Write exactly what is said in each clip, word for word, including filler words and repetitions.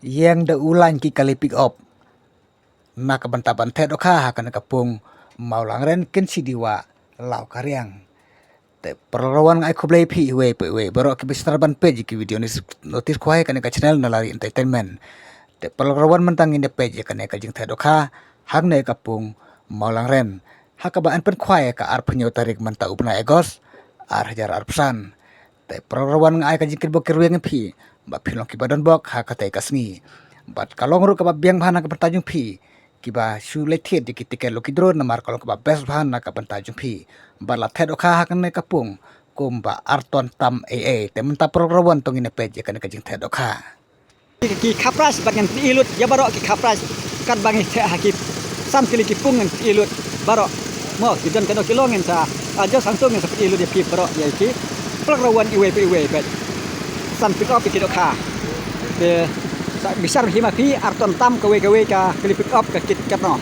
ïeng da u lain ki kali pick up na ka bynta ban theh dohkha ha kane ka pung Mawlangren, Kynshi Diwa, Lawkariang. Te paralok rawan, nga ai khublei phi iwei pa iwei baroh kiba sdang ban peit ïa ki video notice khwai kane ka channel Nalari Entertainment. Te paralok rawan, mynta ngin ïa peit ïa kane ka jingtheh dohkha hangne ka pung Mawlangren, ha kaba yn pynkhwai ka arphew hynñiew tarik mynta u bnai August, ar hajar arphew san. Te paralok rawan, nga ai ka jingkyrpad kyrwiang ïa phi ba phin long kiba don bok ha katei ka sngi. Bad ka long ruh kaba biang bha na ka bynta jong phi kiba shu leit thied ïa ki tiket lucky draw, namar ka long kaba best bha na ka bynta jong phi. Bad la theh dohkha ha kane ka pung kumba ar ton tam ei ei. Te mynta paralok rawan, to ngin ïa peit ïa kane ka jingtheh dohkha. Ki khapras bad ngan pyni lut ïa baroh ki khapras katba ngi theh ha ki san tylli ki pung, ngan pyni lut baroh. Mo, ki don kano ki long, ngan sa, ah, jong sangtung ngan sa pyni lut ïa phi baroh ïa ki. Paralok rawan, iwei pa iwei bad san pick up ïa ki dohkha. Te sa bishar hi ma phi, ar ton tam kawei kawei ka kali pick up ka kit katno.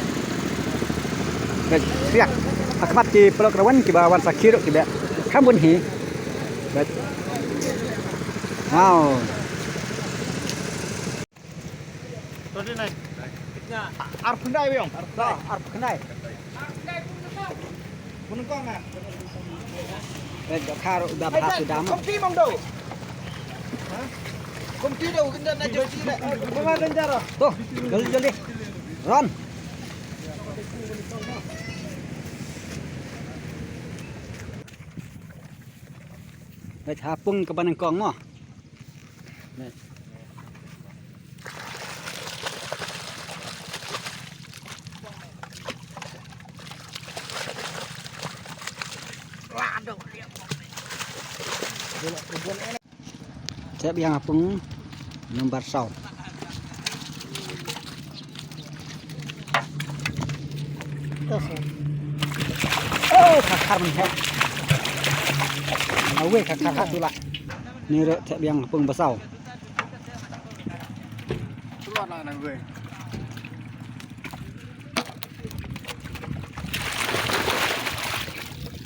Bad riak ha khmat ki paralok rawan, kiba wan sakhi ruh kiba kham bun hi. Bad wow. Twenty nine. Arphew khyndai biang. Arphew khyndai. Bun kong ah. Eh, dohkha ruh da bha tu dam. Kumti mong do. Kumti do, kynda na jong ti le. Mama danjar. To, joldi joldi. Ron. Bad ha pung kaba nyngkong mo. Theh biang ha pung number saw. Oh, khar khar man he. Awe, khar khar ha tu la. Ni ruh theh biang ha pung ba saw.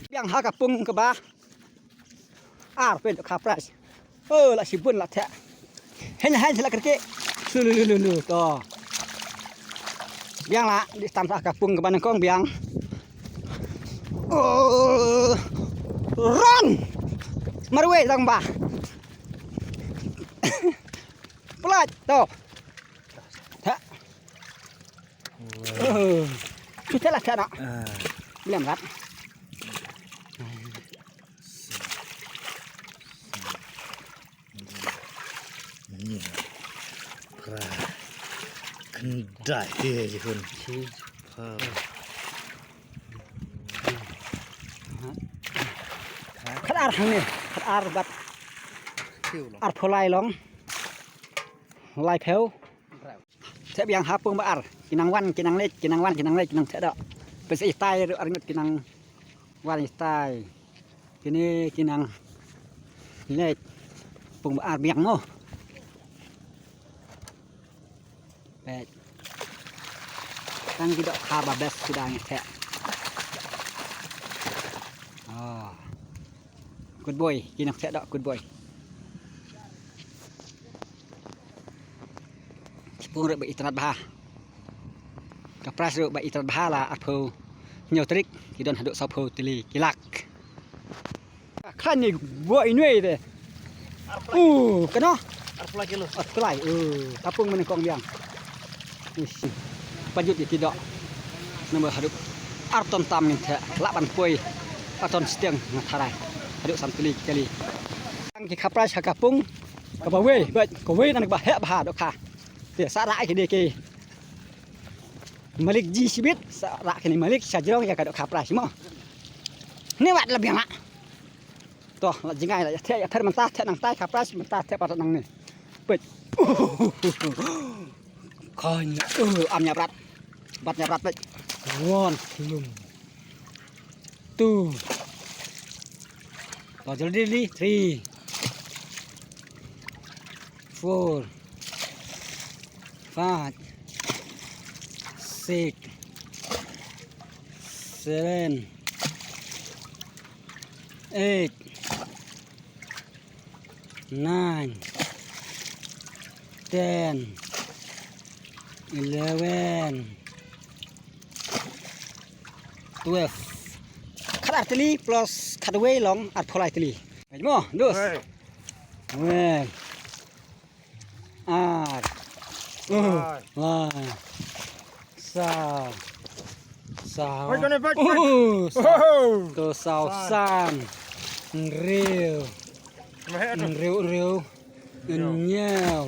Biang ha ka pung kaba ar, peit dohkha prize. Oh, la shibun la theh. Hynñiew hynñiew la kyrkieh. Lu lu lu lu lu. To. Biang la, dei tam sa ka pung kaba nyngkong biang. Oh. Run. Marwei tang ba. Plat. To. Theh. Oh. Shu theh la theh noh. Ah. Blem rat. Ni. Phra. Khyndai. He, jihun. Phra. Khat ar hangne. Khat ar bad. Arphew lai long. Laiphew. Theh biang ha pung ba ar. Ki nang wan, ki nang leit, ki nang wan, ki nang leit, ki nang theh doh. Pynshai tai ruh ar ngut ki nang wan shai tai. Kine ki nang leit. Pung ba ar biang mo. Peit. Tang ki dohkha ba best ki dang theh. Oh. Good boy, ki nang theh doh, good boy. Ki pung ruh ba itynnad bha. Ka prize ruh ba itynnad bha, la arphew hynñiew tarik, ki don haduh sawphew tylli ki lak. Khlaiñ ni boi nui de. Uh, kano? Arphew lai kilo. Arphew lai. Uh, ka pung mynnyngkong biang. Uish. Pajut ïa ki doh. Namar haduh ar ton tam ngin theh, lah ban poi ar ton shiteng nga tharai. Haduh san tylli ki kali. Tang ki khaprai sha ka pung kaba wei, bad kawei na kaba heh bha dohkha. Te sa rah ïa ki de ki malik ji shibit, sa rah kine malik sha jrong ïa ka dohkha prize mo. Ni wat la biang ah. To, la jngai la ïa theh, ïa pher mynta theh nangtai, khaprai mynta theh pat nangne. Peit. Khoi, uh, am ïa brat. Bat ïa brat peit. One, two. Two. To joldi li, three. Four. Five. Six. Seven. Eight. Nine. Ten. Eleven. Twelve. Khat ar tylli plus khat wei long arphew lai tylli. Mo, dus. Wei. Wei. Ar. Uh, lai. Lai. Saw. Saw. Wei, kane, wei, wei. Uh, saw. Oh. To saw san. San. Hynriew. Hynriew, hynriew. Hynñiew.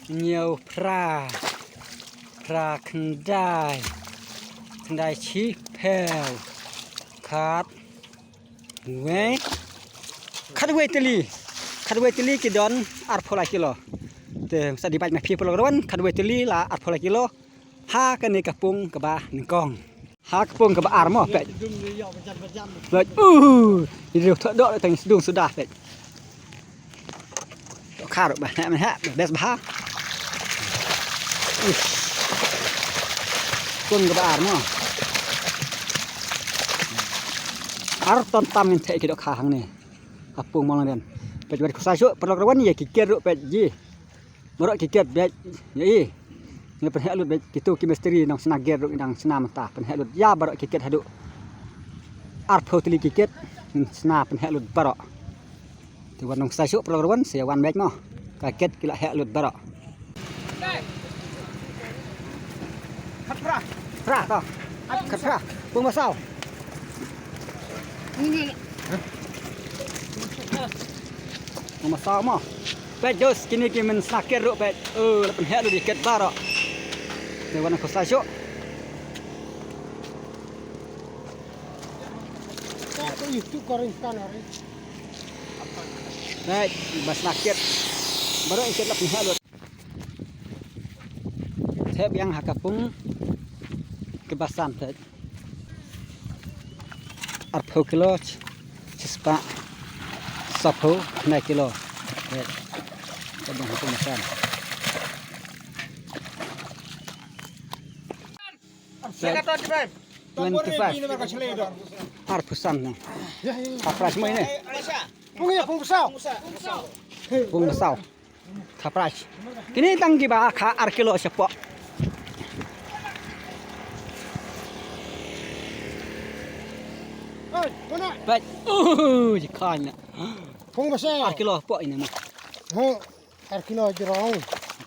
Hynñiew phra. Phra khyndai. Khyndai shiphew. Khat. Wei. Khat wei tylli. Khat wei tylli ki don arphew lai kilo. Te sa di bad ma phi paralok ruh wan, khat wei tylli la arphew lai kilo. Ha kane ka pung kaba nyngkong. Ha ka pung kaba ar mo, peit. Peit. Uh, ri thoh doh tang sdung suda, peit. Dohkha ruh ba heh, heh, best bha. Uish. Pung kaba ar mo. Ar ton tam ngin theh ki dohkha hangne. Ha pung Mawlangrian. Peit wat khusai shuh, paralok ruh wan ïa ki ker ruh peit ji. Baroh ki ket beit, ïa i. Ngi pynheh lut beit, kito ki mistri nongshna gate ruh nongshna mynta, pynheh lut ïa baroh ki ket haduh arphew tylli ki ket, nongshna pynheh lut baroh. Te wan nongshna shuh paralok ruh wan, sa ïa wan beit mo. Ka ket ki la heh lut baroh. Khat phra. Phra to. Khat phra. Pung ba saw. Pung ba saw mo. Peit, Jos, kine ki mynshna ket ruh, peit. Oh, la pynheh lut ïa ki ket baroh. Te wan khusai shuh. Peit, ba shna ket. Baroh ïa ki ket la pynheh lut. Thep ïa nga ha ka pung kaba san te. Arphew kilo, shispah sawphew khyndai kilo. Te, te dang ha pung kaba san. Twenty-five. Arphew san na. Ka price mo ine. Pung ïa, pung ba saw. Pung ba saw. Ka price. Kine tang kiba kha ar kilo shapoh. Peit. Uh, ji kha ine. Pung ba saw. Ar kilo poh ine mo. Ho. Ar kilo jrong.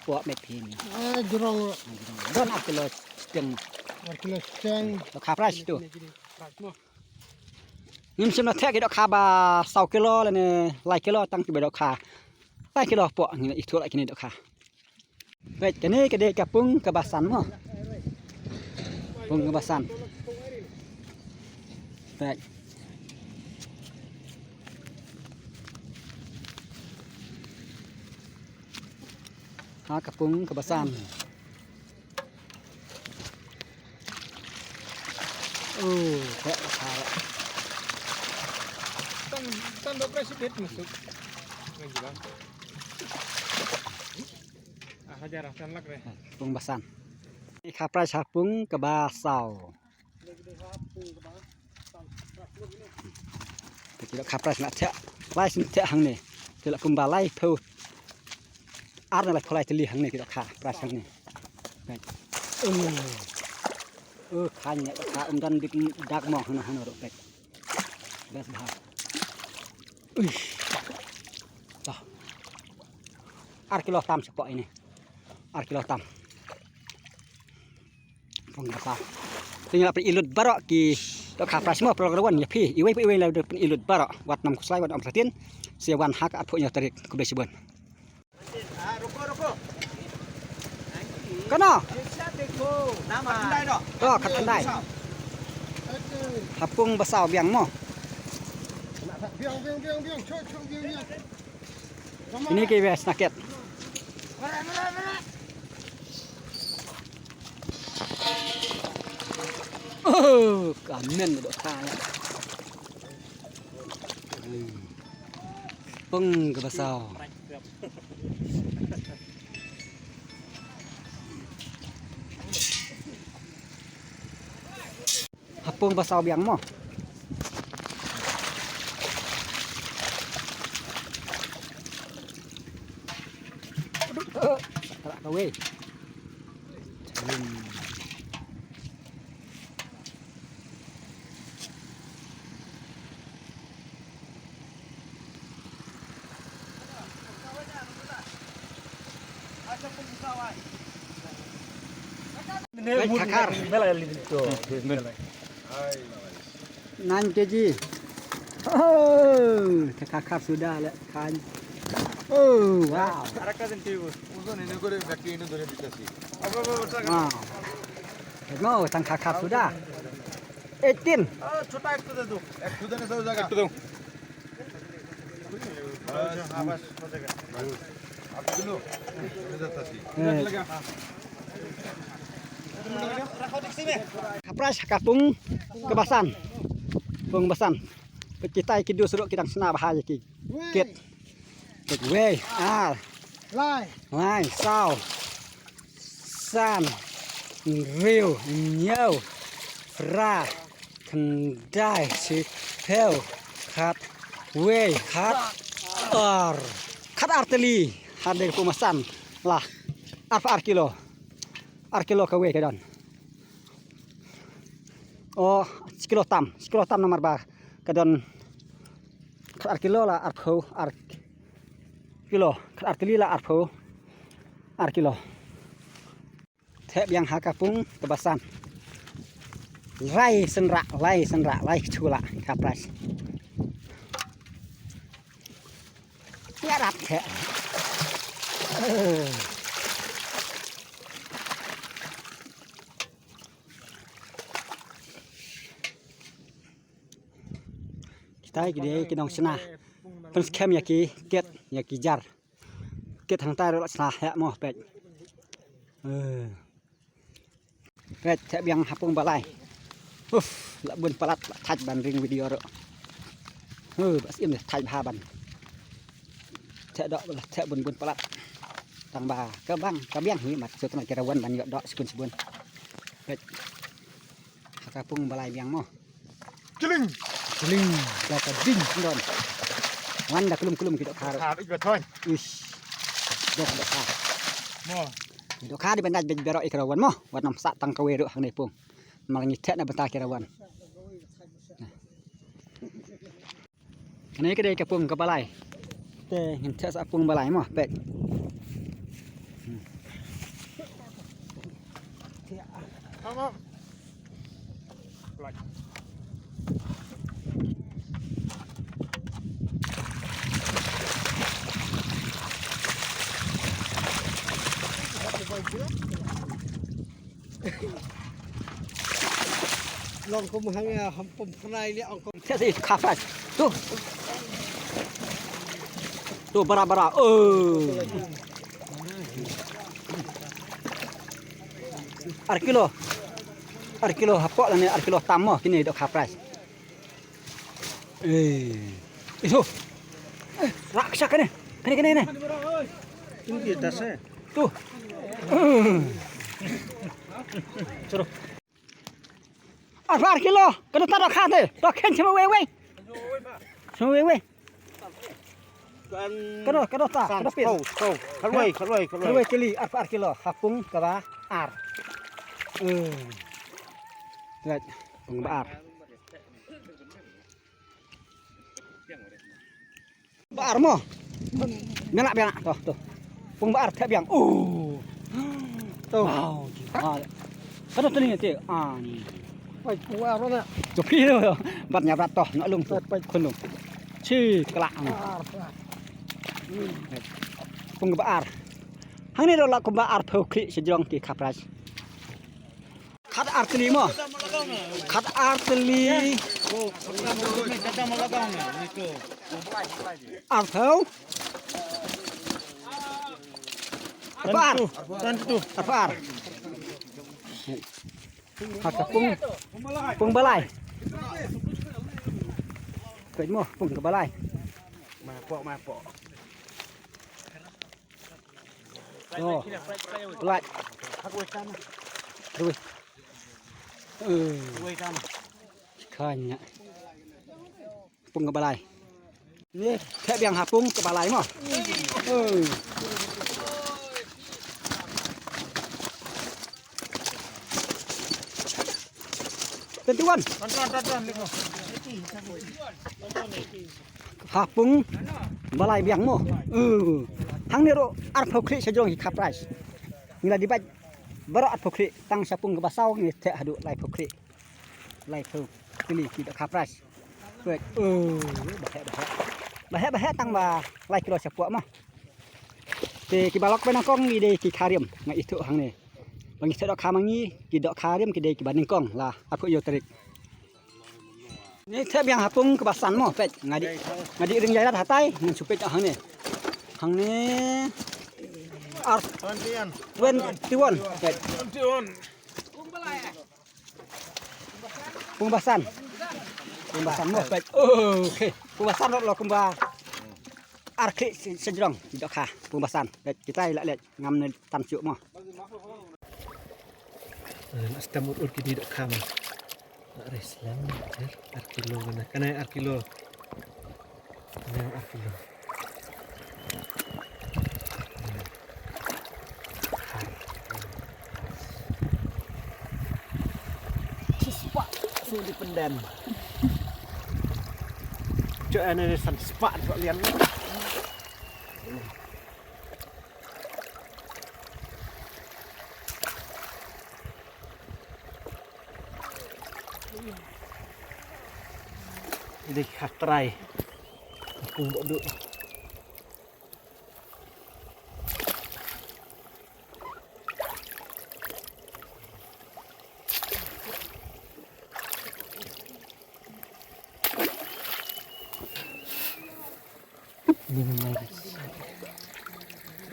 Poh met phi ine. Ah, jrong. Don ar kilo shiteng. Ar kilo shiteng. To ka price to. Ngim shym la theh ki dohkha ba saw kilo lane lai kilo, tang kiba dohkha lai kilo poh ngi la ithuh la kine dohkha. Peit, kane ka dei ka pung kaba san mo. Pung kaba san. Peit. Ha ka pung kaba san. Oh, kok besar. Tan, tan do price bit masuk. Lagi bang. Ah, hajar, tan lak deh. Pung ba san. Ka price ha pung kaba saw. Te ki dohkha price nga theh. Lai sien theh hangne. Te la kumba laiphew ar ne laiphew lai tylli hangne ki dohkha price hangne. Peit. Uh. Uh, kha ine dohkha um don dik dak mo hano hano ruh peit. Best bha. Uish. Ar kilo tam shapoh ine. Ar kilo tam. Pung ba saw. Te ngi la pyni lut baroh ki dohkha price mo, paralok ruh wan ïa phi. Iwei pa iwei la pyni lut baroh. Wat nym khuslai, wat nym satin. Sa ïa wan ha ka arphew hynñiew tarik, khublei shibun. Kano? To, khat khyndai. Ha pung ba saw biang mo. Ini ki best na ket. Oh, ka men dohkha ïa. Pung kaba saw. Ha pung ba saw biang mo. Aduh, eh, sakrak kawei. Baik, kakar. Nine K G. Oh, kakar sudah lah kan. Oh, wow. Wow. Mau tang kakar sudah. Eighteen. छोटा एक तो दे दो। एक तो देने से हो जाएगा। एक तो दो। बस, हाँ, बस, हो जाएगा। बस। आप सुन लो। हो जाता सी। Eh. Kapras ha ka pung ka ba san. Pung ba san. Peit kitai ki dus ruh ki dang sna bha ïa ki. Kit. Kit wei. Ar. Lai. Lai. Saw. San. Hynriew. Hynñiew. Phra. Khyndai. Shiphew. Khat. Wei. Khat. Ar. Khat ar tylli. Hadien ka pung ba san. Lah. Arphew ar kilo. Ar kilo kawei ka don. Oh, shi kilo tam, shi kilo tam namar ba ka don khat ar kilo la arphew ar kilo, khat ar tylli la arphew ar kilo. Thep biang ha ka pung ka ba san. Lai shen rah, lai shen rah, lai kchu la ka prize. Ïarap thep. Kita ki dei ki nongshna. Pynskhem ïa ki kit, ïa ki jar. Kit hangtai ruh la shna heh mo peit. Eh. Peit thep biang ha pung ba lai. Uf, la bun palat, la thait ban ring video ruh. Huh, ba siem thait bha ban. Thep doh ba la thep bun bun palat. Tang ba ka bang, ka biang hi mat shu tang ki rawan ban ïoh doh shibun shibun. Peit. Ha ka pung ba lai biang mo. Kling. Kling. Da ka ding don. Wan da klum klum ki dohkha ruh. Ha, ik ba thon. Ish. Doh dohkha. Mo. Ki dohkha di ban dait bej berok i ka rawan mo. Wat nam sah tang kawei ruh hangne pung. Mar ngi thep na bynta ki rawan. Kane ka dei ka pung ka ba lai. Te ngin thep sa pung ba lai mo, peit. Long kum hang ya, ham pum khnai li ong kum. Thep sa i kha prize. Tu. Tu bara bara. Oh. Ar kilo. Ar kilo hapoh lane ar kilo tam mo kine dohkha prize. Eh. Itu. Eh, rak sha kane. Kane, kane, kane. Ini di atas, eh. Tu. Suruh. Arphew ar kilo. Ka doh ta dohkha te. Doh khein shim wei wei. Shim wei wei. Ka doh, ka doh ta, ka doh pin. Kawei, kawei, kawei. Kawei tylli, arphew ar kilo. Ha pung ka ba ar. Eh. Lihat, pung ba ar. Ba ar mo. Biang, biang, to, to. Pung ba ar thep biang. Oh. To. Wow, jingkha. Ka doh tani te. An. Pai pung ba ar na. To phi to. Bat nya bat to, na lung to. Pai khun lung. Chi kla. Ar. Pung ba ar. Hangne ruh la kumba arphew khlieh shi jrong ki kha prize. Khat ar tylli mo. Khat ar tylli. Arphew. Arphew ar. Arphew ar. Ha ka pung. Pung ba lai. Peit mo, pung ka ba lai. Ma pok, ma pok. Oh. Plat. Rui. Eh. Khanya. Pung ka ba lai. Ni, thep biang ha pung ka ba lai mo. Eh. Twenty-one. Ha pung ba lai biang mo. Uh. Hangne ruh arphew khlieh sha jrong ki kha prize. Ngi la dibait baroh arphew khlieh, tang sha pung kaba saw ngi theh haduh laiphew khlieh. Laiphew tylli ki dohkha prize. Peit. Uh, ba heh, ba heh. Ba heh, ba heh, tang ba lai kilo shapoh mo. Te kiba lok ba nyngkong ngi dei ki kha riam, nga ithuh hangne. Ba ngi theh dohkha ma ngi, ki dohkha riam ki dei kiba nyngkong la arphew hynñiew tarik. Ngi theh biang ha pung kaba san mo, peit, nga dih, nga dih ring ïaid hatai, ngan shu peit hangne. Hangne ar twenty-one, peit. Pung ba san. Pung ba san mo, peit. Okay. Pung ba san ruh la kumba ar khlieh sha jrong ki dohkha. Pung ba san. Peit, kita i la leit ngam ne tam shuh mo. Eh, la stem ur ur kine dohkha mo. La re slem jer ar kilo kane. Kane ar kilo. Kane ar kilo. Spah sudi penden. Cok ane san spah cok lian. Dei khatrai. Pung ba duk.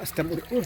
Astam ur ur.